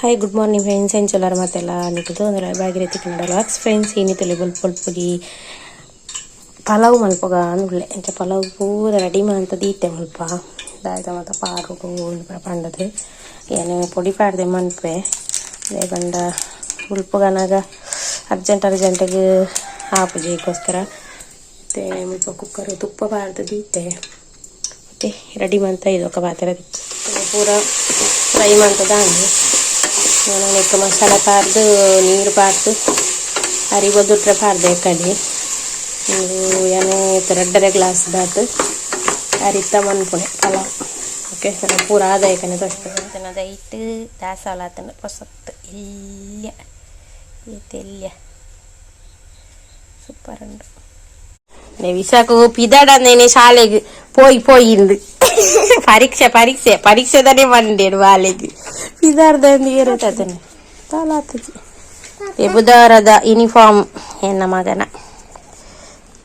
Hi good morning friends, ಎಂಚೊಲ್ಲರ್ ಮಾತೆಲ್ಲ ನಿಕುಲು ಅಂದ್ರೆ ಭಾಗೀರಥಿ ಕನ್ನಡ ವ್ಲಾಗ್ಸ್ ಫ್ರೆಂಡ್ಸ್. ಇನಿ ಬೊಲ್ಪುಗಿ ಪಲಾವ್ ಮಲ್ಪುಗ ಅಂದುಲ್ಲೆ. ಅಂಚ ಪಲಾವ್ ಪೂರ ರೆಡಿ ಮಂತ ದೀತೆ. ಮುಲ್ಪ ದಾಯ್ದ ಮಾತ ಪಾಡುಡು ಪಂಡದು ಏನು ಪೊಡಿ ಪಾಡ್ದೆ ಮನ್ಪೆ. ದಾಯೆ ಪಂಡ ಬೊಲ್ಪುಗನಾಗ ಅರ್ಜೆಂಟ್ ಅರ್ಜೆಂಟಿಗೆ ಆಪುಜಿ, ಮತ್ತು ಮುಲ್ಪ ಕುಕ್ಕರ್ ತುಪ್ಪ ಪಾಡ್ದು ದೀತೆ. ಓಕೆ, ರೆಡಿ ಮಂತ ಇದೊಕ ಪಾತೆರ ಪೂರ ಫ್ರೈ ಮಂತದಾಂಡ್. ನಾನು ನೆಕ್ ಮಸಾಲ ಪಾಡ್ದು, ನೀರು ಪಾಡ್ದು, ಅರಿ ಬೊದುಟ್ರೆ ಪಾಡ್ದೆ ಕಡಿ. ಯಾನು ರಡ್ಡರೆ ಗ್ಲಾಸ್ ದಾತ್ ಅರಿತ ಮನ್ಪುಣೆ ಪಲಾವ್. ಓಕೆ, ಪೂರ ಆದಾಯಕನೆ ತೋಜ್ಪೆ. ಐಟ್ ದಾಸಾಲ ಆತಂಡ ಪೊಸತ್ತು ಎಲ್ಯ ಎಲ್ಯ ಸೂಪರ್ ಉಂಡು. ವಿಶಾಖ ಪಿದಡಂದೇನೆ ಶಾಲೆಗೆ ಪೋಯಿ ಪೋಯಿಂದು ಪರೀಕ್ಷೆ ಪರೀಕ್ಷೆ ಪರೀಕ್ಷೆದನೇ ಬಂಡೇಡು. ಬಾಲೆಗ್ ಪಿದಾರ್ದಂದು ಏರತನೆ ತಾಲಾತಜಿ. ಬುಧವಾರದ ಯೂನಿಫಾರ್ಮ್ ಎನ್ನ ಮಗನ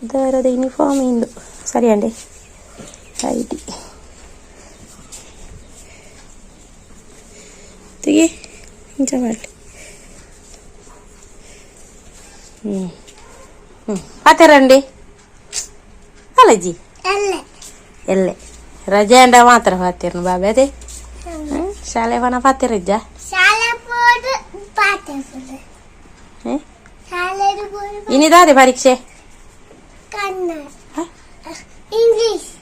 ಬುಧವಾರದ ಯೂನಿಫಾರ್ಮ್ ಇಂದು. ಸರಿ ಅಂಡೆ ಐಡಿ ತೆಗಿ ಇಂಚ ಮಾಡಲಿ. ಹ್ಞೂ ಹ್ಞೂ ಪಾತೆರಂಡಿ ಅಲ್ಲಜ್ಜಿ ಎಲ್ಲೆ ರಜೆ ಅಂಡ ಮಾತ್ರ ಪಾತಿರ್ನು ಬಾಬೆ. ಅದೇ ಶಾಲೆ ಪನ ಪಾತಿರಿಜ್ಜ. ಇನಿದಾದೆ ಪರೀಕ್ಷೆ?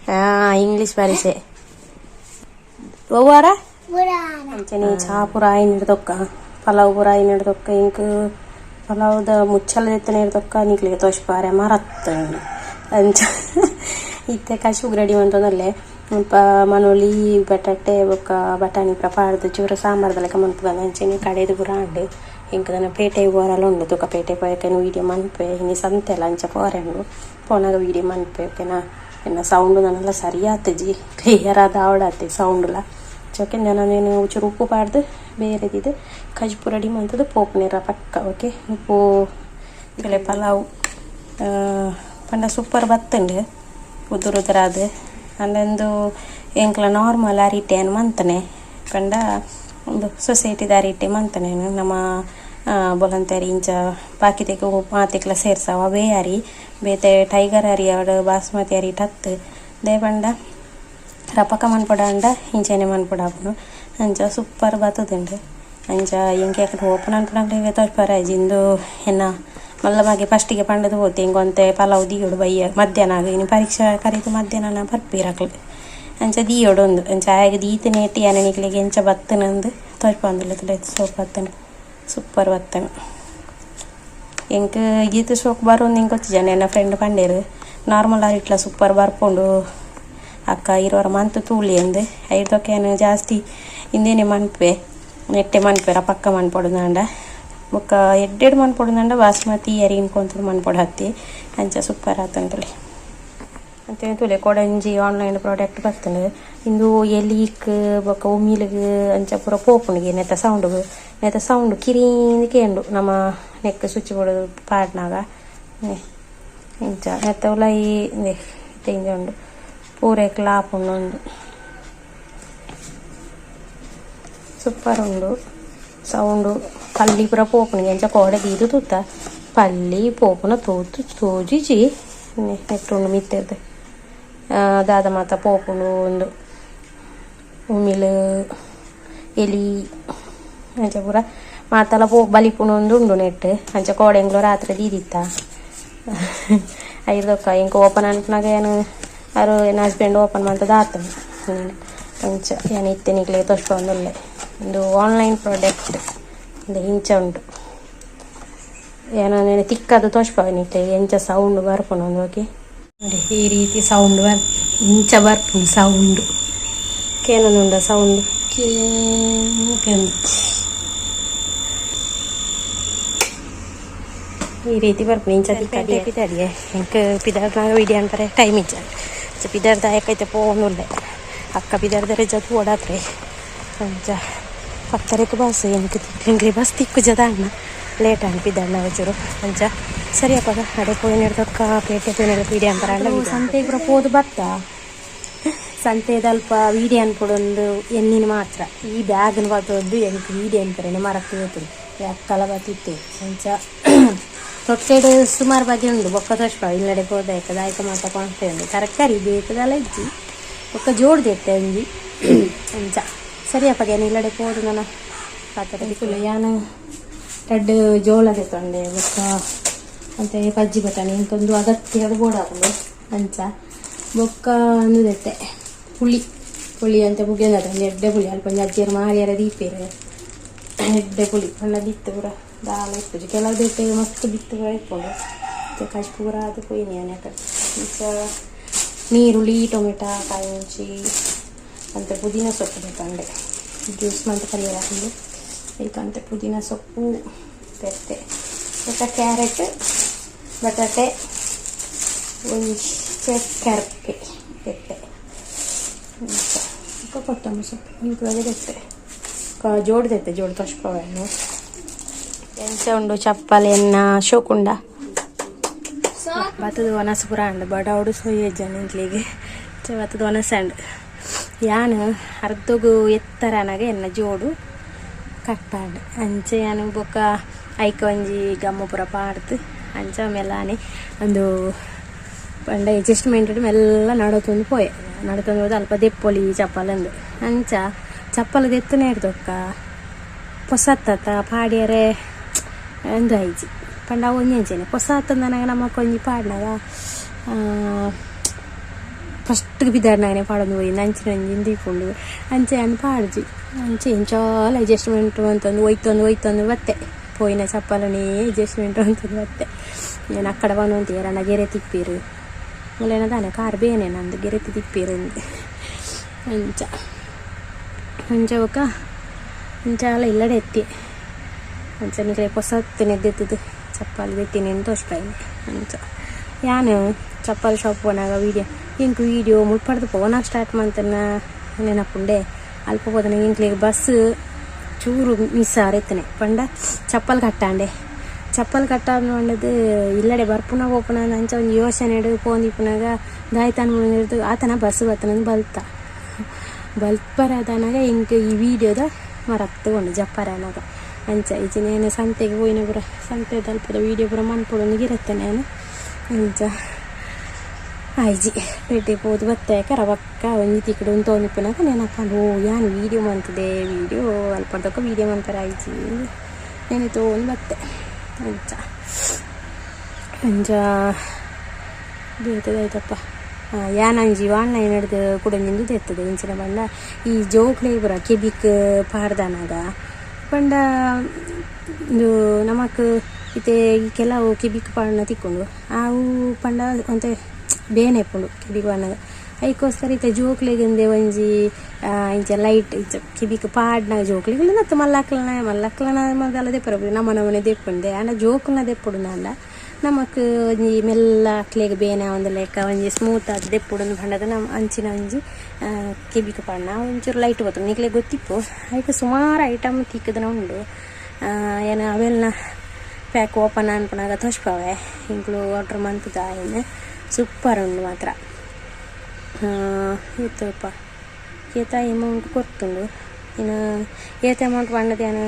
ಹಾ, ಇಂಗ್ಲಿಷ್ ಪರೀಕ್ಷೆ ಒವ್ವಾರ. ಅಂಚನೆ ಚಾ ಪೂರ ಆಯಿನ ತೊಕ್ಕ, ಪಲಾವ್ ಪೂರ ಆಯಿನ ತೊಕ್ಕ. ಇಂಕ್ ಪಲಾವ್ದ ಮುಚ್ಚಲ ದೆತ್ತನ ತೊಕ್ಕ ನಿಕ್ಲಿಗೆ ತೋಜ್ಪಾರೆ ಮರತ್ತಂಡು. ಅಂಚ ಇತ್ತೆ ಕಶುಗ್ ರೆಡಿ ಮಂತೊಂದುಲ್ಲೆ. ಮುಲ್ಪ ಮನೊಲಿ, ಬಟಾಟೆ ಬೊಕ್ಕ ಬಟಾಣಿ ಪೂರ ಪಾಡ್ದು ಚೂರು ಸಾಂಬಾರ್ದ ಲೆಕ್ಕ ಮನ್ಪುಗ. ಅಂಚನೆ ಕಡೆದು ಪೂರ ಆಂಡ್. ಎಂಕ್ ದಾನ ಪೇಟೆಗ್ ಪೋರೆಲ ಉಂಡು. ತುಕ ಪೇಟೆ ಪೋಯಕನ ವೀಡಿಯೋ ಮನ್ಪೆ. ಇನಿ ಸಂತೆಲ, ಅಂಚ ಪೋರೆ ಉಂಡು. ಪೋನಾಗ ವೀಡಿಯೋ ಮನ್ಪೆ, ಓಕೆನಾ? ಎನ್ನ ಸೌಂಡ್ ನನಲ ಸರಿ ಆತಜಿ, ಕ್ಲಿಯರ್ ಆದ್ ಆವಡಾತೆ ಸೌಂಡ್ಲ. ಓಕೆ, ನಾನು ಚೂರು ಉಪ್ಪು ಪಾಡ್ದು ಬೇರೆದಿದ್ದು ಕಜ್ಪು ರೆಡಿ ಮಂತದ್ದು ಪೋಪುನೇರ ಪಕ್ಕ. ಓಕೆ, ಉಪ್ಪು ಬೆಲೆ ಪಲಾವ್ ಪಂಡ ಸೂಪರ್ ಬತ್ತುಂಡು, ಉದುರು ಉದುರಾದ್. ಅಂದೊಂದು ಎಂಕ್ಲ ನಾರ್ಮಲ್ ಅರಿಟೆ ಅನ್ ಮಂತನೆ ಪಂಡ ಒಂದು ಸೊಸೈಟಿದ ಅರಿಟೆ ಮಂತನೆ. ನಮ್ಮ ಬೊಲಂತರಿ ಇಂಚ ಬಾಕಿದೆಗ್ ಮಾತೆಕ್ಲ ಸೇರ್ಸಾವ ಅವೇ ಅರಿ. ಬೇತೆ ಟೈಗರ್ ಅರಿ ಅವಡು, ಬಾಸ್ಮತಿ ಅರಿ ಟತ್ತು ದೇ ಪಂಡ ರಪಕ ಮನ್ಪೊಡಾಂಡ ಇಂಚನೆ ಮನ್ಪೊಡಾಪುಂಡು. ಅಂಚ ಸೂಪರ್ ಬತ್ತುದುಂಡು. ಅಂಚ ಎಂಕ್ ಯಾಕಡೆ ಓಪನ್ ಅನ್ಪುನಕ್ಲೆಗ್ ತೋಜ್ಪಾರ ಇಂದು. ಎನ್ನ ಮಲ್ಲ ಮಗೆ ಫಸ್ಟಿಗೆ ಪಂಡದು ಪೋತೆ, ಇಂಕ್ ಒಂತೆ ಪಲಾವ್ ದಿಯೋಡು ಬಯ್ಯ ಮಧ್ಯಾಹ್ನ ಆಗ, ಇನಿ ಪರೀಕ್ಷೆ ಕರೀತು ಮಧ್ಯಾಹ್ನ ಬರ್ಪೀರಕ್ಲು, ಅಂಚ ದಿಯೋಡು ಒಂದು. ಅಂಚ ಆಯಗ್ ದೀತನೇಟಿ ಯಾನ್ ನಿಕ್ಲೆಗ್ ಎಂಚ ಬತ್ತುನಂದು ತೋಜ್ಪಾವೊಂದುಲ್ಲೆ. ತೂಲೆ, ಸೋಕು ಬತ್ತುಂಡು, ಸೂಪರ್ ಬತ್ತುಂಡು. ಎಂಕ್ ಈತ್ ಸೋಕು ಬರೋಂದು ಎಂಕ್ ಗೊತ್ತಿಜ್ಜಂಡ್. ಎನ್ನ ಫ್ರೆಂಡ್ ಪಂಡೇರು, ನಾರ್ಮಲ್ ಅರಿಟ್ಲ ಸೂಪರ್ ಬರ್ಪುಂಡು ಅಕ್ಕ, ಇರೋರ ಮಂತ್ ತೂಲಿ ಅಂದ್. ಐಡ್ದೊಕ ಯಾನ್ ಜಾಸ್ತಿ ಇಂದೇನೆ ಮನ್ಪೆ, ನೆಟ್ಟೆ ಮನ್ಪೆರ ಪಕ್ಕ ಮನ್ಪೊಡುಂದಾಂಡ. ಬೊಕ್ಕ ಎಡ್ಡೆಡ್ ಮನ್ಪೊಡುಂದಾಂಡ ಬಾಸ್ಮತಿ ಅರಿನ್ ಕೊಂತುದು ಮನ್ಪೊಡು ಹತ್ತಿ. ಅಂಚ ಸೂಪರ್ ಆತುಂಡು. ಅಂಚನೆ ತೂಲೆ, ಕೊಡಂಜಿ ಆನ್ಲೈನ್ ಪ್ರಾಡಕ್ಟ್ ಬತ್ತುಂಡು. ಇಂದು ಎಲೀಕ್ ಬೊಕ್ಕ ಉಮಿಲ್ಗ್ ಅಂಚ ಪೂರ ಪೋಪುಂಡುಗೆ. ನೆತ್ತ ಸೌಂಡುಗು, ನೆತ್ತ ಸೌಂಡ್ ಕಿರೀಂದ್ ಕೇಂಡು ನಮ್ಮ ನೆಕ್ ಸ್ವಿಚ್ ಬೋರ್ಡ್ ಪಾಡ್ನಾಗ. ಇಂಚ ನೆತ್ತ ಉಲಾಯಿ ಇಂದೆ ಇಂಚ ಉಂಡು, ಪೂರೆಕ್ಲ ಆಪುಂಡು. ಉಂದು ಸೂಪರ್ ಉಂಡು ಸೌಂಡು. ಪಲ್ಲಿ ಪೂರ ಪೋಪುಂಡು. ಅಂಚ ಕೋಡೆ ದೀದ್ ತೂತ, ಪಲ್ಲಿ ಪೋಪುನ ತೂತು ತೋಜಿಜಿ. ನೆಟ್ಟ್ ಉಂಡು ಮಿತ್ತರ್ದ್ ದಾದ ಮಾತ ಪೋಪುಂಡು ಉಂದು ಉಮಿಲ್, ಎಲಿ ಅಂಚ ಪೂರ ಮಾತಲ ಪೋ ಬಲಿಪುಂಡು ಉಂಡು ನೆಟ್. ಅಂಚ ಕೋಡೆ ಎಂಕ್ಲು ರಾತ್ರಿ ದೀದಿತ್ತ. ಐರ್ದೊಕ್ಕ ಎಂಕ್ ಓಪನ್ ಅನ್ಪುನಗ ಯಾನ್ ಅರು ಎನ್ನ ಹಸ್ಬೆಂಡ್ ಓಪನ್ ಮಂತುದು ಆತುಂಡು. ಅಂಚ ಯಾನ್ ಇತ್ತೆ ನಿಕ್ಲೆಗ್ ತೋಜ್ಪಾವೊಂದುಲ್ಲೆ. ಉಂದು ಆನ್ಲೈನ್ ಪ್ರಾಡಕ್ಟ್. ಉಂದು ಇಂಚ ಉಂಡು. ಯಾನ್ ತಿಕ್ಕದು ತೋಜ್ಪಾವೆ ನಿಕ್ಲೆಗ್ ಎಂಚ ಸೌಂಡ್ ಬರ್ಪುಂಡು ಉಂದು. ಓಕೆ, ನೋಡಿ, ಈ ರೀತಿ ಸೌಂಡ್ ಬರ್ ಇಂಚ ಬರ್ಪುಂಡು ಸೌಂಡ್. ಕೇನೊಂದುಂಡ ಸೌಂಡ್? ಕೇಂದು ಈ ರೀತಿ ಬರ್ಪುಂಡು. ಇಂಚ ತಿಕ್ಕಡಿ ಪಿದಾಡಿಯೆ. ಎಂಕ್ ಪಿದಾಡ್ನಾಗ ವಿಡಿಯೋ ಅನ್ಪರೆ ಟೈಮ್ ಇಜ್ಜ. ಅಂಚ ಪಿದಾಡ್ದ ಐತೆ ಪೋವೊಂದುಲ್ಲೆ. ಅಕ್ಕ ಪಿದಾಡ್ದರೆ ಜತ್ ಓಡಾತ್ರೆ. ಅಂಚ ಪತ್ತರೆಕ್ ಬಸ್, ಎಂಕ್ ಎಂಕ್ಲೆ ಬಸ್ ತಿಕ್ಕುಜದ ಅಣ್ಣ, ಲೇಟ್ ಆಂಡ್ ಪಿದಾಡ್ನಾಗ ಚೂರು. ಅಂಚ ಸರಿ ಅಪ್ಪಗ ಅಡೆ ಪೋಯಿನ ತೊಕ್ಕ ಪೇಟೆ ಪೋಯಿನ ವಿಡಿಯೋ ಅನ್ಪರ. ಸಂತೆಗ್ ಪೂರ ಪೋದು ಬತ್ತ. ಸಂತೆದಲ್ಪ ವೀಡಿಯೋ ಅನ್ಪೊಡೊಂದು ಎನ್ನಿನ ಮಾತ್ರ ಈ ಬ್ಯಾಗ್ನ ಪತೊಂದು ಎಂಕ್ ವೀಡಿಯೋ ಅನ್ಪರೆನೆ ಮರತ್ ಪೋತುಂಡು ಅಕ್ಕಲ ಬತ್ತಿತ್ತೆ ಅಂಚ ತೊಟ್ಟೆಡ್ ಸುಮಾರು ಬಗೆ ಉಂಡು ಬೊಕ್ಕ ತೋಷ್ಪ ಇಲ್ಲಡೆ ಪೋದಾಯ್ತ ದಾಯ್ಕ ಮಾತ ಕೊಂತೆ ಉಂಡು ತರಕಾರಿ ಬೇಕದಲ್ಲ ಇಜ್ಜಿ ಬೊಕ್ಕ ಜೋಡ್ದೆತ್ತೆ ಒಂಜಿ ಅಂಚ ಸರಿಯಪ್ಪಗೆ ಇಲ್ಲಡೆ ಪೋದು ನನ ಪಾತ್ರ ಯಾನ್ ರಡ್ಡ್ ಜೋಳ ದೆತ್ತೊಂಡೆ ಬೊಕ್ಕ ಅಂತೆ ಪಜ್ಜಿ ಬಟಾಣಿ ಇಂಕೊಂದು ಅಗತ್ಯದ ಬೋಡಾಪುಂಡು ಅಂಚ ಬೊಕ್ಕ ಉಂದು ದೆತ್ತೆ ಪುಳಿ ಪುಳಿ ಅಂತ ಮುಗಿಯಂದ ಒಂಜಿ ಎಡ್ಡೆ ಪುಳಿ ಅಲ್ಪ ಒಂಜಿ ಅಜ್ಜಿಯರು ಮಾರಿಯರ ದೀಪೆರ್ ಎಡ್ಡೆ ಪುಳಿ ಪಂಡ ದಿತ್ತು ಪೂರ ದಾಲ ಇಪ್ಪುಜಿ ಕೆಲವು ದೆತ್ತೆ ಮಸ್ತ್ ಬಿತ್ತು ಪೂರ ಇಪ್ಪುಂಡು ಕಶ್ ಪೂರ ಅದು ಪೋಯಿನಿ ಯಾನ್ ಅಂಚ ನೀರುಳ್ಳಿ ಟೊಮೆಟೊ ಕಾಯಿ ಮುಂಚಿ ಅಂತೆ ಪುದೀನ ಸೊಪ್ಪು ದೆತ್ತೊಂಡೆ ಜ್ಯೂಸ್ ಮಂತ ಪರಿಯೆರೆ ಆಪುಂಡು ಐಕ್ ಪುದೀನ ಸೊಪ್ಪು ದೆತ್ತೆ ಬೊಕ್ಕ ಕ್ಯಾರೆಟ್ ಬಟಾಟೆ ಒಂಜಿ ಕರ್ಪೆ ದೆತ್ತೆ ಅಂಚ ಬೊಕ್ಕ ಕೊತ್ತಂಬರಿ ಸೊಪ್ಪು ಇಂಕ್ ದೆತ್ತೆ ಜೋಡು ದೆತ್ತೆ ಜೋಡು ತೋಷ್ಪವೆನು ಎಂಚ ಉಂಡು ಚಪ್ಪಲ್ ಎನ್ನ ಶೋಕುಂಡ ಬತ್ತದ ಒನಸ್ ಪೂರ ಅಂಡ್ ಬಡವಡು ಸೊಯ್ಯಜ್ಜನ್ ಎಂಕ್ಲೆಗ್ ಬತ್ತದ ಒನಸ್ ಅಂಡ್ ಯಾನ್ ಅರ್ಧಗು ಎತ್ತರ ಅನಗ ಎನ್ನ ಜೋಡು ಕಟ್ಟಾಂಡ್ ಅಂಚ ಯಾನ್ ಬೊಕ್ಕ ಐಕ್ ಒಂಜಿ ಗಮ್ಮು ಪೂರ ಪಾಡ್ದ್ ಅಂಚ ಮೆಲ್ಲಾನೆ ಒಂದು ಪಂಡ ಅಡ್ಜಸ್ಟ್ಮೆಂಟ್ ಮೆಲ್ಲ ನಡತೊಂದು ಪೋಯೆ ನಡತೊಂದು ಪೋದು ಅಲ್ಪ ದೆಪ್ಪೊಲಿ ಚಪ್ಪಲ್ ಅಂದ್ ಅಂಚ ಚಪ್ಪಲ್ ದೆತ್ತುನೇಡ್ದೊಕ್ಕ ಪೊಸತ್ತತ ಪಾಡ್ಯರೆ ಉಂದು ಆಯ್ಜಿ ಪಂಡ ಅವು ಒಂಜಿ ಅಂಚೆನೆ ಪೊಸತ್ತಂದನಗ ನಮಕ್ ಒಂಜಿ ಪಾಡ್ನಗ ಫಸ್ಟ್ ಪಿದಾಡ್ನಗನೆ ಪಾಡೊಂದು ಪೋಯಿ ಅಂಚಿನ ಒಂಜಿ ಉಂದು ಇಪ್ಪುಂಡು ಅಂಚ ಯಾನ್ ಪಾಡ್ಜಿ ಅಂಚ ಎಂಚಾಲ ಅಡ್ಜಸ್ಟ್ಮೆಂಟ್ ಮಂತೊಂದು ಒಯ್ತೊಂದು ಒಯ್ತೊಂದು ಬತ್ತೆ ಪೋಯಿನ ಚಪ್ಪಲನೇ ಅಡ್ಜಸ್ಟ್ಮೆಂಟ್ ಮಂತೊಂದು ಬತ್ತೆ ಯಾನ್ ಅಕ್ಕಡ ಪನೊಂತೆ ಏರನ ಗೆರೆ ತಿಪ್ಪೆರ್ ಮುಲ್ಲೇನ ದಾನೆ ಕಾರ್ ಬೇನೆ ನಂದು ಗೆರೆತಿ ತಿಪ್ಪೆರ್ ಅಂದ್ ಅಂಚ ಅಂಚ ಬೊಕ ಅಂಚಾಲ ಇಲ್ಲಡೆ ಎತ್ತಿ ಅಂಚ ನಿಕ್ಲೆ ಪೊಸತ್ ನೆದ್ದೆತ್ತುದು ಚಪ್ಪಲ್ ದೆತ್ತಿನೆನ್ ತೋಜ್ಪಾಯಿನಿ ಅಂಚ ಯಾನ್ ಚಪ್ಪಲ್ ಶಾಪ್ ಪೋನಾಗ ವೀಡಿಯೋ ಎಂಕ್ ವೀಡಿಯೋ ಮುಲ್ಪಡ್ದ್ ಪೋನಾಗ ಸ್ಟಾರ್ಟ್ ಮಂತನ ನೆನಪುಂಡೆ ಅಲ್ಪ ಪೋತನ ಎಂಕ್ಲೆಗ್ ಬಸ್ ಚೂರು ಮಿಸ್ ಆರೆತ್ತನೆ ಪಂಡ ಚಪ್ಪಲ್ ಕಟ್ಟಾಂಡೆ ಚಪ್ಪಲ್ ಕಟ್ಟಾಂಡ್ ಪಂಡದ್ ಇಲ್ಲಡೆ ಬರ್ಪುನ ಪೋಪುನ ಅಂಚ ಒಂಜಿ ಯೋಚನೆಡ್ ಪೋಂದಿಪ್ಪುನಗ ದಾಯ್ತಾನ್ ಆತನ ಬಸ್ ಬತ್ತನಂದ್ ಬಲ್ತ ಬಲ್ಪರದನಗ ಎಂಕ್ ಈ ವೀಡಿಯೋದ ಮರತ್ ಪೋಂಡು ಜಪ್ಪರೆ ಆನಗ ಅಂಚ ಇಜ್ಜಿಂಡ ಯಾನ್ ಸಂತೆಗ್ ಪೋಯಿನ ಪೂರ ಸಂತೆದ ಅಲ್ಪದ ವೀಡಿಯೋ ಪೂರ ಮನ್ಪೊಡೊಂದು ಗಿರತ್ತನೆ ಯಾನ್ ಅಂಚ ಆಯ್ಜಿ ಪೇಟೆ ಪೋದು ಬತ್ತೆ ಕರ ಬೊಕ್ಕ ಒಂಜಿ ತಿಕ್ಕುಡು ಉಂತೊಂದಿಪ್ಪುನಗ ನೆನಪಾಂಡ್ ಓ ಯಾನ್ ವೀಡಿಯೋ ಮಂತುದೆ ವೀಡಿಯೋ ಅಲ್ಪರ್ದೊಕ ವೀಡಿಯೋ ಮನ್ಪೆರೆ ಆಯ್ಜಿ ನೆನೆತೊಂದು ಬತ್ತೆ ಅಂಚ ಅಂಚ ಬೇತೆ ದಾಯ್ತಪ್ಪ ಯಾನೊಂಜಿ ಆನ್ಲೈನ್ ಡ್ದ್ ಕುಡೊಂಜಿ ಉಂದು ದೆತ್ತುದೆ ಎಂಚಿನ ಪಂಡ ಈ ಜೋಕ್ಲೆಗ್ ಪೂರ ಕೆಬಿಕ್ ಪಾಡ್ದನಗ ಪಂಡ ಉಂದು ನಮಕ್ ಇತ್ತೆ ಈ ಕೆಲವು ಕೆಬಿಕ್ ಪಾಡುನ ತಿಕ್ಕುಂಡು ಅವು ಪಂಡ ಒಂತೆ ಬೇನೆ ಇಪ್ಪುಂಡು ಕೆಬಿಕ್ ಪಾಡ್ನಗ ಐಕೋಸ್ಕರ ಇತ್ತೆ ಜೋಕ್ಲೆಗ್ ಇಂದೆ ಒಂಜಿ ಇಂಚ ಲೈಟ್ ಇಂಚ ಕೆಬಿಕ್ ಪಾಡ್ನಗ ಜೋಕ್ಲೆಗ್ ಅತ್ತ್ ಮಲ್ಲಕ್ಲೆನ ಮಲ್ಲಕ್ಲೆನ ದಾಲ ದೆಪ್ಪರೆ ನಮ ನಮನೆ ದೆಪ್ಪುಂಡೆ ಆಂಡ ಜೋಕುಲ್ನ ದೆಪ್ಪುಡುಂದಾಂಡ ನಮಕ್ ಒಂಜಿ ಮೆಲ್ಲ ಅಕ್ಲೆಗ್ ಬೇನೆ ಆವಂದಿಲೆಕ ಒಂಜಿ ಸ್ಮೂತ್ ಆದ್ ದೆಪ್ಪುಡುಂದು ಪಂಡದ ನಮ ಅಂಚಿನ ಒಂಜಿ ಕೆಬಿಕ್ ಪಾಡ್ನ ಒಂಚೂರು ಲೈಟ್ ಪೋತುಂಡು ನಿಕ್ಲೆಗ್ ಗೊತ್ತಿಪ್ಪು ಐಕ್ ಸುಮಾರು ಐಟಮ್ ತಿಕ್ಕುದನ ಉಂಡು ಯಾನ್ ಅವೆಲ್ನ ಪ್ಯಾಕ್ ಓಪನ್ ಅನ್ಪುನಗ ತೋಜ್ಪಾವೆ ಎಂಕುಲು ಆರ್ಡರ್ ಮಂತುದ ಆಯ್ನ್ ಸೂಪರ್ ಉಂಡು ಮಾತ್ರ ಏತಪ್ಪ ಏತ ಅಮೌಂಟ್ ಕೊರ್ತುಂಡು ಇನ್ನು ಏತ್ ಅಮೌಂಟ್ ಪಂಡದ್ ಯಾನ್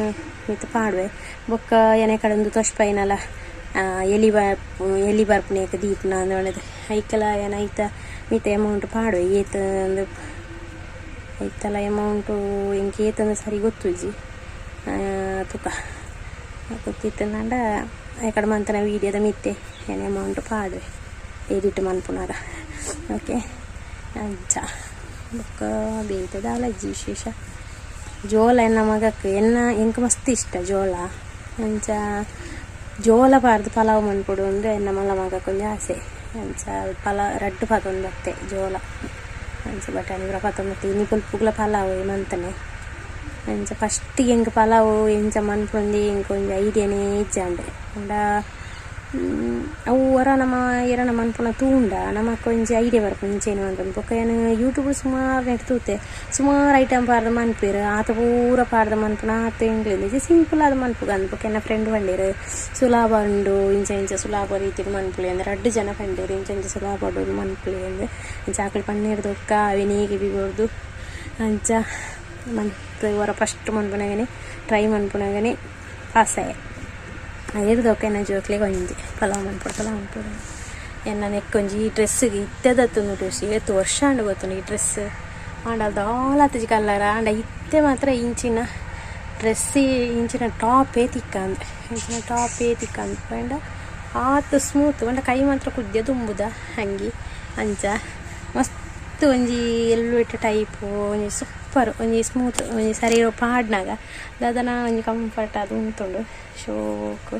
ಮಿತ್ತ್ ಪಾಡುವೆ ಬೊಕ್ಕ ಎನೆ ಕಡೆ ಉಂದು ತೋಜ್ಪಾಯಿನಲ ಎಲಿ ಎಲಿ ಬರ್ಪುನೇಕ್ ದೀಪುನ ಅಂದ್ ಪಂಡುದು ಐಕಲ ಯಾನ್ ಐತ ಮಿತ್ತ್ ಅಮೌಂಟ್ ಪಾಡುವೆ ಏತ್ ಅಂದ್ ಐತಲ ಅಮೌಂಟು ಎಂಕ್ ಏತಂದ್ ಸರಿ ಗೊತ್ತುಜ್ಜಿ ತುಕ ಗೊತ್ತಿತ್ತುಂದಾಂಡ ಐಕಡೆ ಮಂತನ ವೀಡಿಯೋದ ಮಿತ್ತೆ ಯಾನ್ ಅಮೌಂಟ್ ಪಾಡುವೆ ಎಡಿಟ್ ಮನ್ಪುನಗ ಓಕೆ ಅಂಚ ಬೊಕ್ಕ ಬೇತೆ ದಾಲ ಇಜ್ಜಿ ವಿಶೇಷ ಜೋಳ ಎನ್ನ ಮಗಕ್ ಎನ್ನ ಎಂಕ್ ಮಸ್ತ್ ಇಷ್ಟ ಜೋಳ ಅಂಚ ಜೋಳ ಪಾಡ್ದ್ ಪಲಾವ್ ಮನ್ಪೊಡು ಅಂದ್ ಎನ್ನ ಮಲ್ಲ ಮಗಕ್ ಒಂಜಿ ಆಸೆ ಅಂಚ ಪಲಾವ್ ರಡ್ಡ್ ಪತೊಂದು ಬತ್ತೆ ಜೋಳ ಅಂಚ ಬಟಾಣಿ ಪೂರ ಪತೊಂದು ಬತ್ತೆ ಇನಿ ಬೊಲ್ಪುಗುಲ ಪಲಾವ್ ಮಂತನೆ ಅಂಚ ಫಸ್ಟ್ ಎಂಕ್ ಪಲಾವ್ ಎಂಚ ಮನ್ಪೊಂದು ಎಂಕ್ ಒಂಜಿ ಐಡಿಯಾನೇ ಇಜ್ಜಾಂಡ್ ಪಂಡ ಅವು ಒರ ನಮ ಏರನ ಮನ್ಪುನ ತೂಂಡ ನಮಕ್ ಒಂಜಿ ಐಡಿಯಾ ಬರ್ಪುಂಡು ಇಂಚೆನೆ ಮನ್ಪುನ ಬೊಕ್ಕ ಯಾನ್ ಯೂಟ್ಯೂಬ್ ಸುಮಾರು ನೆಟ್ ತೂತೆ ಸುಮಾರು ಐಟಮ್ ಪಾಡ್ದ್ ಮನ್ಪೆರ್ ಆತ ಪೂರ ಪಾಡ್ದ್ ಮನ್ಪುನ ಆತ್ ಎಂಕ್ಲೆಗ್ ಸಿಂಪಲ್ ಆದ್ ಮನ್ಪುಗ ಅಂದ್ ಬೊಕ್ಕ ಎನ್ನ ಫ್ರೆಂಡ್ ಪಂಡೆರ್ ಸುಲಭ ಉಂಡು ಇಂಚ ಇಂಚ ಸುಲಭ ರೀತಿಡ್ ಮನ್ಪುಲೆ ಅಂದ್ ರಡ್ಡ್ ಜನ ಪಂಡೆರ್ ಇಂಚ ಇಂಚ ಸುಲಭ ಮನ್ಪುಲೆ ಅಂದ್ ಅಂಚ ಅಕುಲು ಪನ್ನೆರ್ ಬೊಕ್ಕ ಅವೆನೇ ಕೆಬಿ ಕೊರ್ದು ಅಂಚ ಮಂತ್ ಒರ ಫಸ್ಟ್ ಮನ್ಪುನಗನೆ ಟ್ರೈ ಮನ್ಪುನಗನೆ ಪಾಸ್ ಆಯೆ. ಅಯಿರ್ದ್ ಬೊಕ್ಕ ಎನ್ನ ಜೋಕ್ಲೆಗ್ ಒಂಜಿ ಪಲಾವ್ ಮನ್ಪೊಡು ಪಲಾವ್ ಮನ್ಪೊಡು ಎನ್ನ ನೆಕ್ಕ್ ಒಂಜಿ ಈ ಡ್ರೆಸ್ಸ್ಗ್ ಇತ್ತೆ ದತ್ತೊಂದು ಏತ್ ವರ್ಷ ಆಂಡ್ ಗೊತ್ತುಂಡು ಈ ಡ್ರೆಸ್ಸ್ ಆಂಡ ದಾಲ ಆತಿಜಿ ಕಲರ್ ಆಂಡ ಇತ್ತೆ ಮಾತ್ರ ಇಂಚಿನ ಡ್ರೆಸ್ಸ್ ಇಂಚಿನ ಟಾಪೇ ತಿಕ್ಕಂದ್ ಇಂಚಿನ ಟಾಪೇ ತಿಕ್ಕಂದ್ ಪಂಡ ಆತ್ ಸ್ಮೂತ್ ಪಂಡ ಕೈ ಮಾತ್ರ ಕುದ್ಯ ದುಂಬುದ ಅಂಗಿ ಅಂಚ ಮಸ್ತ್ ಒಂಜಿ ಎಲ್ವೆಟ್ ಟೈಪ್ ಒಂಜಿ ಸೂಪರ್ ಒಂಜಿ ಸ್ಮೂತ್ ಒಂಜಿ ಸರಿ ಪಾಡ್ನಗ ದಾದನ ಒಂಜಿ ಕಂಫರ್ಟ್ ಆದ್ ಉಂತುಂಡು ಶೋಕು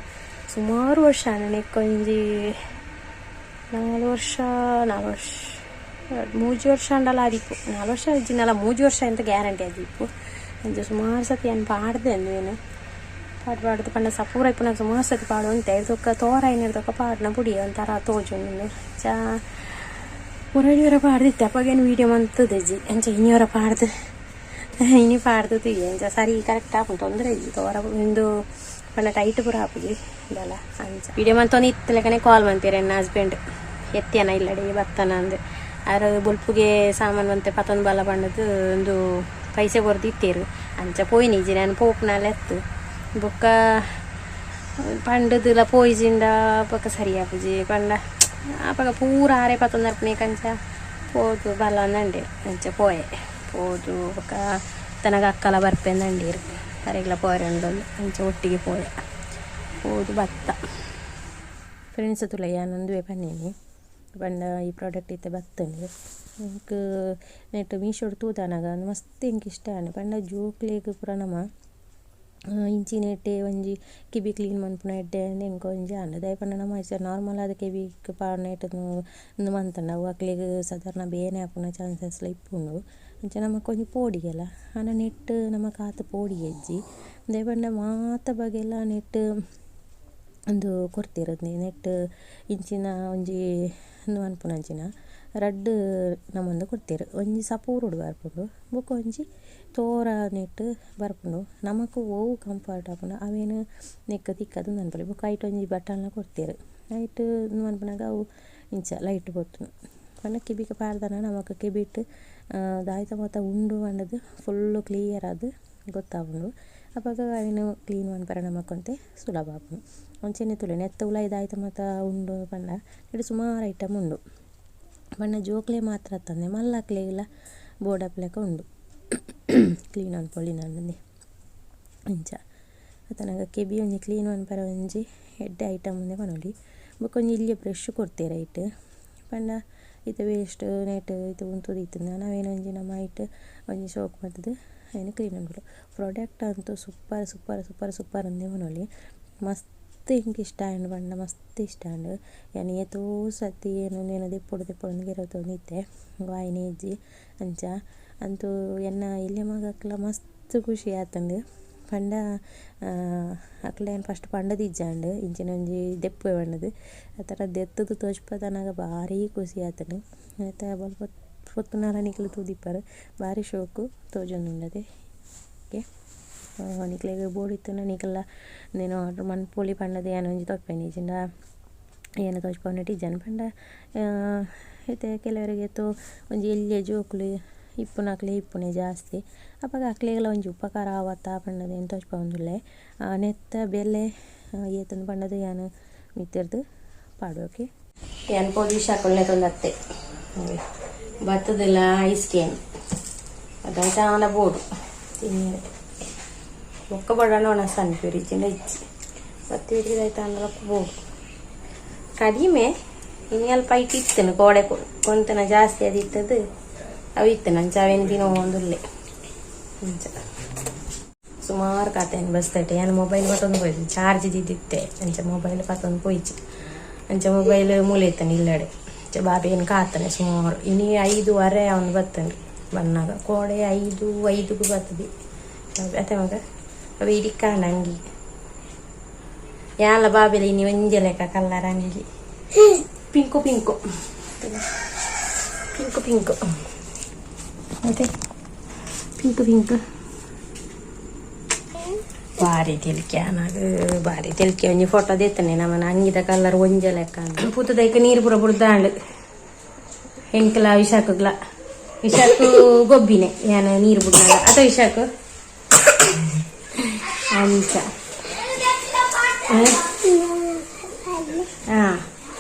ಸುಮಾರು ವರ್ಷ ಆಂಡ್ ನೆಕ್ಕ್ ಒಂಜಿ 4 ವರ್ಷ 4 ವರ್ಷ 3 ವರ್ಷ ಆಂಡಲ ಆದಿಪ್ಪು 4 ವರ್ಷ ಇಜ್ಜಿಂಡಲ 3 ವರ್ಷ ಅಂತ ಗ್ಯಾರಂಟಿ ಆದಿಪ್ಪು ಅಂಚ ಸುಮಾರು ಸತಿ ಯಾನ್ ಪಾಡ್ದೆ ಅಂದ್ ಪಾಡ್ ಪಾಡ್ದು ಪಂಡ ಸಪೂರ ಇಪ್ಪುನಗ ಸುಮಾರು ಸತಿ ಪಾಡೊಂತೆ ಬೊಕ್ಕ ತೋರ ಆಯಿನೆರ್ದ್ ಪಾಡ್ನ ಬುಡಿ ಒಂಥರ ತೋಜುಂಡು ಅಂಚ ಒರಡಿ ಒರ ಪಾಡ್ದಿತ್ತೆ ಅಪಗ ಏನ್ ವೀಡಿಯೋ ಮಂತುದಿಜ್ಜಿ ಅಂಚ ಇನಿ ಒರ ಪಾಡ್ದು ಇನಿ ಪಾಡ್ದು ತೂಯೆ ಅಂಚ ಸರಿ ಕರೆಕ್ಟ್ ಆಪುಂಡು ತೊಂದರೆ ಇಜ್ಜಿ ತೋರ ಉಂದು ಪಂಡ ಟೈಟ್ ಪೂರ ಆಪುಜಿ ದಾಲ ಅಂಚ ವೀಡಿಯೋ ಮಂತೊಂದು ಇತ್ತಲೆಕನೆ ಕಾಲ್ ಮನ್ಪೆರ್ ಎನ್ನ ಹಸ್ಬೆಂಡ್ ಎತ್ತಿಯನ ಇಲ್ಲಡೆ ಬತ್ತನ ಅಂದ್ ಆರ್ ಬೊಲ್ಪುಗೆ ಸಾಮಾನ್ ಒಂತೆ ಪತೊಂದು ಬಲ ಪಂಡದು ಉಂದು ಪೈಸೆ ಕೊರ್ದು ಇತ್ತೆರ್ ಅಂಚ ಪೋಯಿನಿಜ್ಜಿ ಯಾನ್ ಪೋಪುನಾಲೆ ಅತ್ತ್ ಬೊಕ್ಕ ಪಂಡುದುಲ ಪೋಯಿಜಿಂಡ ಬೊಕ್ಕ ಸರಿ ಆಪುಜಿ ಪಂಡ ಅಪಗ ಪೂರ ಆರೆ ಪತೊಂದು ಬರ್ಪುನೆಕ್ ಅಂಚ ಪೋದು ಬಲ ಅಂದಂಡೆರ್ ಅಂಚ ಪೋಯೆ ಪೋದು ಬೊಕ್ಕ ತನಗ ಅಕ್ಕಲ ಬರ್ಪೆಂದಂಡೇರ್ ಅರೆಗ್ಲ ಪೋಯೆರೆ ಉಂಡು ಅಂಚ ಒಟ್ಟಿಗೆ ಪೋಯೆ ಪೋದು ಬತ್ತ ಫ್ರೆಂಡ್ಸ್ ತೂಲೆ ಯಾನ್ ಉಂದುವೆ ಪನ್ನಿನಿ ಪಂಡ ಈ ಪ್ರಾಡಕ್ಟ್ ಇತ್ತೆ ಬತ್ತುಂಡು ಎಂಕ್ ನೆಟ್ ಮೀಶೋಡ್ ತೂತನಗ ಮಸ್ತ್ ಎಂಕ್ ಇಷ್ಟ ಆಂಡ್ ಪಂಡ ಜೋಕ್ಲೆಗ್ ಪೂರ ನಮ ಇಂಚಿನೆಟ್ಟೆ ಒಂಜಿ ಕೆಬಿ ಕ್ಲೀನ್ ಮನ್ಪುನ ಎಡ್ಡೆ ಅಂದ್ ಎಂಕ್ ಒಂಜಿ ಆಂಡ್ ದಾಯೆ ಪಂಡ ನಮ ನಾರ್ಮಲ್ ಆದ್ ಕೆಬಿಕ್ ಪಾಡುನೆಟ್ ಉಂದು ಮಂತುಂಡ ಅವು ಅಕ್ಲೆಗ್ ಸಾಧಾರಣ ಬೇನೆ ಆಪುನ ಚಾನ್ಸಸ್ ಲ ಇಪ್ಪುಂಡು ಅಂಚ ನಮಕ್ ಒಂಜಿ ಪೋಡಿಗೆಲ ಆಂಡ ನೆಟ್ಟ್ ನಮಕ್ ಆತ್ ಪೋಡಿಗೆ ಇಜ್ಜಿ ದಾಯೆ ಪಂಡ ಮಾತ ಬಗೆಲ ನೆಟ್ಟ್ ಉಂದು ಕೊರ್ತೆರ್ ನೆಟ್ಟ್ ಇಂಚಿನ ಒಂಜಿ ಉಂದು ಮನ್ಪುನಂಚಿನ ರಡ್ಡ್ ನಮೂನೆದ ಕೊರ್ತೆರ್ ಒಂಜಿ ಸಪೂರೊಡು ಬರ್ಪುಂಡು ಬೊಕ ಒಂಜಿ ತೋರ ನೆಟ್ಟ್ ಬರ್ಪುಂಡು ನಮಕ್ ಒವು ಕಂಫರ್ಟ್ ಆಪುಂಡು ಅವೆನ್ ನೆಕ್ಕ್ ತಿಕ್ಕದ್ ಮನ್ಪೊಲಿ ಬೊಕ ಐಟ್ ಒಂಜಿ ಬಟನ್ ಲ ಕೊರ್ತೆರ್ ಐಟ್ ಉಂದು ಮನ್ಪುನಗ ಅವು ಇಂಚ ಲೈಟ್ ಪೊತ್ತುಂಡು ಪಂಡ ಕೆಬಿಕ್ ಪಾಡ್ದನ ನಮಕ್ ಕೆಬಿಟ್ ದಾಯ್ತ ಮಾತ ಉಂಡು ಪಂಡುದು ಫುಲ್ಲ್ ಕ್ಲಿಯರ್ ಆದ್ ಗೊತ್ತಾಪುಂಡು ಅಪಗ ಅವೆನ್ ಕ್ಲೀನ್ ಮನ್ಪರೆ ನಮಕ್ ಒಂತೆ ಸುಲಭ ಆಪುಂಡು ಅಂಚನೆ ತೂಲೆ ನೆತ್ತ ಉಲಾಯಿ ದಾಯ್ತ ಮಾತ ಉಂಡು ಪಂಡ ನೆಟ್ಟ್ ಸುಮಾರು ಐಟಮ್ ಉಂಡು ಪಂಡ ಜೋಕ್ಲೆ ಮಾತ್ರ ಅತ್ತಂದೆ ಮಲ್ಲಕ್ಲೆಗ್ಲ ಬೋಡಾಪಿಲೆಕ ಉಂಡು ಕ್ಲೀನ್ ಮನ್ಪೊಲಿ ನನ್ನನೆ ಅಂಚ ಅತನಗ ಕೆಬಿ ಒಂಜಿ ಕ್ಲೀನ್ ಮನ್ಪರೆ ಒಂಜಿ ಎಡ್ಡೆ ಐಟಮ್ ಉಂದೆ ಪನೊಲಿ ಬೊಕ ಒಂಜಿ ಎಲ್ಯ ಬ್ರಷ್ ಕೊರ್ತೆರ್ ಐಟ್ ಪಂಡ ಇತ್ತೆ ವೇಸ್ಟ್ ನೆಟ್ ಇತ್ತೆ ಉಂತುದು ಇತ್ತ್ಂಡ ನವೇನೊಂಜಿ ನಮ ಐಟ್ ಒಂಜಿ ಸೋಕ್ ಮಲ್ತ್‌ದ್ ಐನ್ ಕ್ಲೀನ್ ಮನ್ಪೊಲಿ ಪ್ರಾಡಕ್ಟ್ ಅಂತೂ ಸೂಪರ್ ಸೂಪರ್ ಸೂಪರ್ ಸೂಪರ್ ಅಂದೇ ಪನೊಲಿ ಮಸ್ತ್ ಎಂಕ್ ಇಷ್ಟ ಆಂಡ್ ಪಂಡ ಮಸ್ತ್ ಇಷ್ಟ ಆಂಡ್ ಯಾನ್ ಏತೋ ಸರ್ತಿ ಉಂದೆನ್ ದೆಪ್ಪೊಡು ದೆಪ್ಪೊಡು ಅಂದ್ ಗೆರವೊಂದು ಇತ್ತೆ ಆಯಿನೆ ಇಜ್ಜಿ ಅಂಚ ಅಂತೂ ಎನ್ನ ಎಲ್ಯ ಮಗಕ್ಲ ಮಸ್ತ್ ಖುಷಿ ಆತುಂಡು ಪಂಡ ಅಕ್ಲೆ ಯಾನ್ ಫಸ್ಟ್ ಪಂಡದಿಜ್ಜಾಂಡ್ ಇಂಚಿನ ಒಂಜಿ ದೆಪ್ಪುವೆ ಪಂಡುದು ಆ ಥರ ದೆತ್ತುದು ತೋಜ್ಪಾದನಗ ಬಾರಿ ಖುಷಿ ಆತುಂಡು ಐತ ಬೊಲ್ಪ ಪೊತ್ತುನಲ ನಿಕುಲು ತೂದಿಪ್ಪರ್ ಬಾರಿ ಶೋಕು ತೋಜೊಂದುಂಡತೆ ಓಕೆ ನಿಕ್ಲೆಗ್ ಬೋಡಿತ್ತುಂಡ ನಿಕಲ್ನ ಉಂದೆನ್ ಆರ್ಡರ್ ಮನ್ಪೊಲಿ ಪಂಡದ್ ಯಾನ್ ಒಂಜಿ ತೋಜ್ಪಾಯಿನಿ ಇಜ್ಜಿಂಡ ಯಾನ್ ತೋಜ್ಪಾವುನೆಟ್ ಇಜ್ಜಾಂಡ್ ಪಂಡ ಇತ್ತೆ ಕೆಲವೆರೆಗ್ ಏತೋ ಒಂಜಿ ಎಲ್ಯ ಜೋಕುಲು ಇಪ್ಪುನಕ್ಲೆ ಇಪ್ಪುನೆ ಜಾಸ್ತಿ ಅಪಗ ಅಕ್ಲೆಗ್ಲ ಒಂಜಿ ಉಪಕಾರ ಆವತ್ತ ಪಂಡದ್ ಯಾನ್ ತೋಜ್ಪಾವೊಂದುಲ್ಲೆ ನೆತ್ತ ಬೆಲೆ ಏತುಂದ್ ಪಂಡದ್ ಯಾನ್ ಮಿತ್ತರ್ದ್ ಪಾಡುವೆ ಓಕೆ ಯಾನ್ ಪೋದು ಇಶಾಕುಲ್ನೆ ತೊಂದತ್ತೆ ಬತ್ತದೆಲ್ಲ ಐಸ್ ಕ್ರೀಮ್ ಅದ ಬೋಡು ತಿನ್ನಿರೆ ಬೊಕ್ಕ ಬೋಡಾಂಡ ಒಣಸ್ ಅನ್ಪೆರ್ ಇಜ್ಜಿಂಡ ಇಜ್ಜಿ ಬತ್ತಿ ಆಯ್ತಾಂಡಲ ಬೋಡು ಕಡಿಮೆ ಇನಿ ಅಲ್ಪ ಐಟ್ ಇತ್ತುಂಡು ಕೋಡೆ ಕೊಂತನ ಜಾಸ್ತಿ ಅದಿತ್ತದು ಅವು ಇತ್ತುಂಡು ಅಂಚ ಅವೇನು ತಿನ್ನೊಂದುಲ್ಲೆ ಅಂಚ ಸುಮಾರು ಕಾತೇನು ಬಸ್ತಟೆ ಯಾನ್ ಮೊಬೈಲ್ ಪತ್ತೊಂದು ಪೋಯ್ತು ಚಾರ್ಜ್ ದಿದ್ದಿತ್ತೆ ಅಂಚ ಮೊಬೈಲ್ ಪತ್ತೊಂದು ಪೋಯ್ಚಿ ಅಂಚ ಮೊಬೈಲ್ ಮೂಲೆ ಇತ್ತಂಡು ಇಲ್ಲಡೆ ಅಂಚ ಬಾಬಿ ಏನು ಕಾತನೆ ಸುಮಾರು ಇನಿ 5:30 ಅವನು ಬತ್ತಂಡು ಬನ್ನಾಗ ಕೋಡೆ 5 5ಕ್ಕೂ ಬರ್ತದೆ ಅತ್ತೆ ಮಗ ಅವು ಇಡಿಕಾಂಡ ಅಂಗಿ ಯಾನ್ಲ ಬಾಬೆಲ ಇನಿ ಒಂಜೆ ಲೆಕ್ಕ ಕಲ್ಲರ್ ಅಂಗಿ ಪಿಂಕು ಪಿಂಕು ಪಿಂಕು ಪಿಂಕು ಅದೇ ಪಿಂಕ್ ಪಿಂಕ್ ಬಾರಿ ತೆಲಿಕೆ ಅನಾಗ ಬಾರಿ ತೆಲಿಕೆ. ಒಂಜಿ ಫೋಟೋ ದೇತನೆ ನಮನ ಅಂಗಿದ ಕಲ್ಲರ್ ಒಂಜೆ ಲೆಕ್ಕ. ಪೂತದೈಕ ನೀರು ಪೂರ ಬುಡ್ದಾಂಡ್. ಎಂಕಲ ವಿಶಾಖಗ್ಲ, ವಿಶಾಖ ಗೊಬ್ಬಿನೆ ಯಾನ ನೀರು ಬುಡ್ನಾಗ ಅತ ವಿಶಾಖ ಅಂಚ. ಹಾ,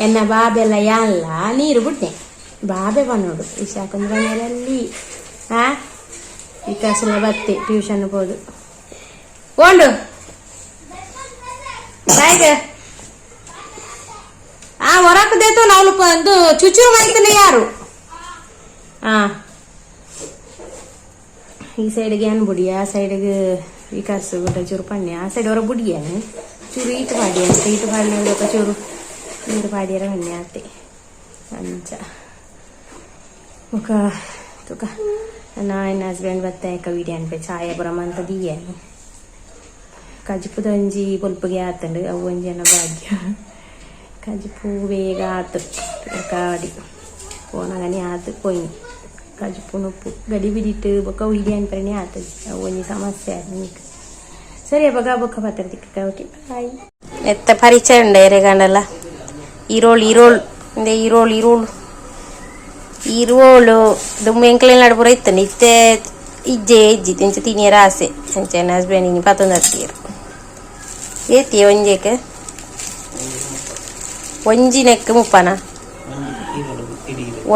ಎನ್ನ ಬಾಬೆಲ್ಲ ಯಾನ್ಲ ನೀರು ಬುಡ್ನೆ ಬಾಬೆ ಬನ್ನೋಡು. ವಿಶಾಖ ಮನೆಯಲ್ಲಿ. ಹಾ, ವಿಕಾಸಲ ಬತ್ತೆ ಟ್ಯೂಷನ್ ಹೋದು ಓಂಡು ಬಾಯ್ಗ. ಆ ಹೊರಕ್ ದೇತು ನಾವು ಒಂದು ಚುಚುರು ಮಾಯ್ತಾನೆ ಯಾರು. ಆ ಈ ಸೈಡ್ಗೆ ಏನ್ ಬುಡಿ, ಆ ಸೈಡ್ಗೆ ವಿಕಾಸ್ ಗುಡ್ಡ ಚೂರು ಪಣ್ಣೆ. ಆ ಸೈಡ್ ಹೊರ ಬುಡಿಯಾನ ಚೂರು ಈಟು ಪಾಡಿ ಅಂತ ಈಟು ಪಾಡಿನ ಚೂರು ನೀರು ಪಾಡಿಯರ ಪಣ್ಣೆ ಆತೆ ಅಂಚ. ಮುಖ ತುಕ ನಾ ಎನ್ನ ಹಸ್ಬೆಂಡ್ ಬತ್ತೆ ವಿಡಿಯೋ ಅನ್ಪೆ ಚಾಯ ಪೂರ ಮಂತ ದೀಯನು. ಕಜಿಪುದ ಒಂಜಿ ಬೊಲ್ಪುಗೆ ಆತಂಡು. ಅವು ಒಂಜಿ ಎನ್ನ ಭಾಗ್ಯ. ಕಜಿಪು ಬೇಗ ಆತು ಕಾಡಿ ಪೋನಗನೆ ಆತು ಪೋಯಿನಿ. ಕಜಿಪು ನುಪ್ಪು ಗಡಿ ಬಿಡಿಟ್ಟು ಬೊಕ್ಕ ವಿಡಿಯೋ ಅನ್ಪರಣೆ ಆತದೆ. ಅವು ಒಂಜಿ ಸಮಸ್ಯೆ ಆಯ್ತು ನಿಕ್. ಸರಿ, ಅವಾಗ ಬೊಕ್ಕ ಮಾತಾಡ್ತಿಕ್ಕ. Okay, boy. ಎತ್ತ ಪರಿಚಯ ಉಂಡ ಎರೆಗಂಡಲ್ಲ. ಈರೋಳು ಈರೋಳು ಇಂದೆ ಈರೋಳು ಈರೋಳು ಈರೋಳು ದುಮ್ಮು ಎಂಕ್ಲೆನ್ ನಡುಪುರ ಇತ್ತು. ಇತ್ತೆ ಇಜ್ಜೆ ಇಜ್ಜಿ ತಿಂಚ ತಿನಿಯರ ಆಸೆ. ಅಂಚೆ ಹಸ್ಬೆಂಡ್ ಇನಿ ಪತ್ತೊಂದು ಹತ್ತೀರು ಏತಿ ಒಂಜೆಕ್ ಒಂಜಿ ನೆಕ್ ಮುಪ್ಪನ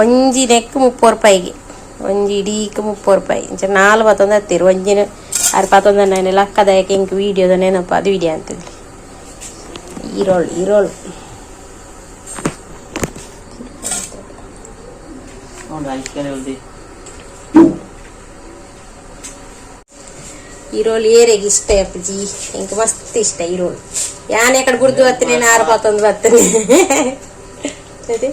ಒಂಜಿ ನೆಕ್ 30 ರೂಪಾಯಿಗೆ, ಒಂಜಿ ಇಡೀಕ್ 30 ರೂಪಾಯಿ. ಇಂಚ ನಾಲ್ ಪತ್ತೊಂದು ಹತ್ತೀರು ಒಂಜಿನ ಆರು ಪತ್ತೊಂದು ಲಕ್ಕದಾಯಕ. ಇಂಕ್ ವೀಡಿಯೋದ ನೆನಪು ಅದು ವಿಡಿಯೋ ಅಂತೇಳಿ. ಈರೋಳು ಈರೋಳು. ಈರೋಳು ಏರೆಗೆ ಇಷ್ಟ ಅಪ್ಪಾಜಿ? ಇಂಕ್ ಮಸ್ತ್ ಇಷ್ಟ ಈರೋಳು. ಯಾನೆ ಕಡೆ ಬುಡ್ದು ಬತ್ತನೆ ಆರು ಪತ್ತೊಂದು ಬತ್ತನೆ ಅದೇ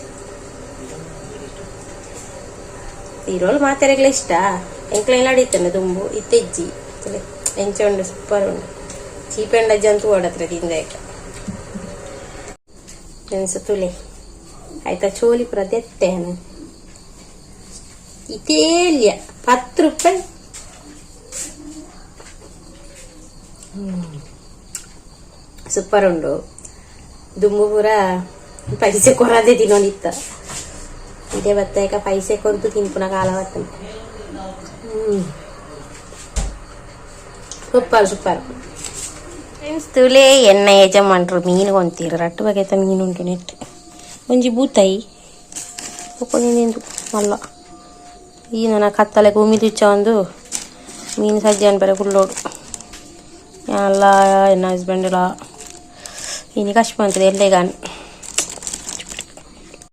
ಈರೋಳು ಮಾತೆರೆಗ್ಲ ಇಷ್ಟ. ಎಂಕ್ಲೆಲ್ಲ ನಡೀತಾನೆ ದುಂಬು ಇತ್ತೆಜ್ಜಿ ಎಂಚ ಉಂಡು? ಸೂಪರ್ ಉಂಡು. ಚೀಪೆಂಡ ಜಂತು ಓಡತ್ರ ತಿಂದಾಯ್ಕ ಎನ್ಸ ತುಲೆ ಆಯ್ತಾ. ಚೋಲಿ ಪೂರ ದೆತ್ತೇನು ಇತೇಲ್ಯ 10 ರೂಪಾಯಿ. ಸೂಪರ್ ಉಂಡು. ದುಂಬು ಪೂರ ಪೈಸೆ ಕೊರದೆ ತಿನ್ನೋದಿತ್ತ. ಇದೇ ಬತ್ತಾಯ್ಕ ಪೈಸೆ ಕೊರ್ದು ತಿನ್ಪುನ ಕಾಲ ಬತ್ತನೆ. Super super. ಫ್ರೆಂಡ್ಸ್, ತುಲೆ ಎಣ್ಣೆ ಯಜಮಾನ್ರು ಮೀನು ಕೊಂತೀರು. ರಟ್ಟು ಬಗೆತ ಮೀನು ಉಂಟು ನೆಟ್. ಒಂಜಿ ಬೂತಾಯಿ ಬೊಕ್ಕೊಂಜಿ ಮಲ್ಲ. ಈ ನನ್ನ ಕತ್ತಲೆ ಉಮಿದುಚ್ಚ ಒಂದು ಮೀನು ಸಜ್ಜೆ ಅನ್ಪರೆ ಕುಲ್ಲೋಡು. ಎಲ್ಲ ಎನ್ನ ಹಸ್ಬೆಂಡ್ ಎಲ್ಲ ಇನಿ ಕಷ್ಟ ಬಂತದೆ ಎಲ್ಲೆಗಾನ್.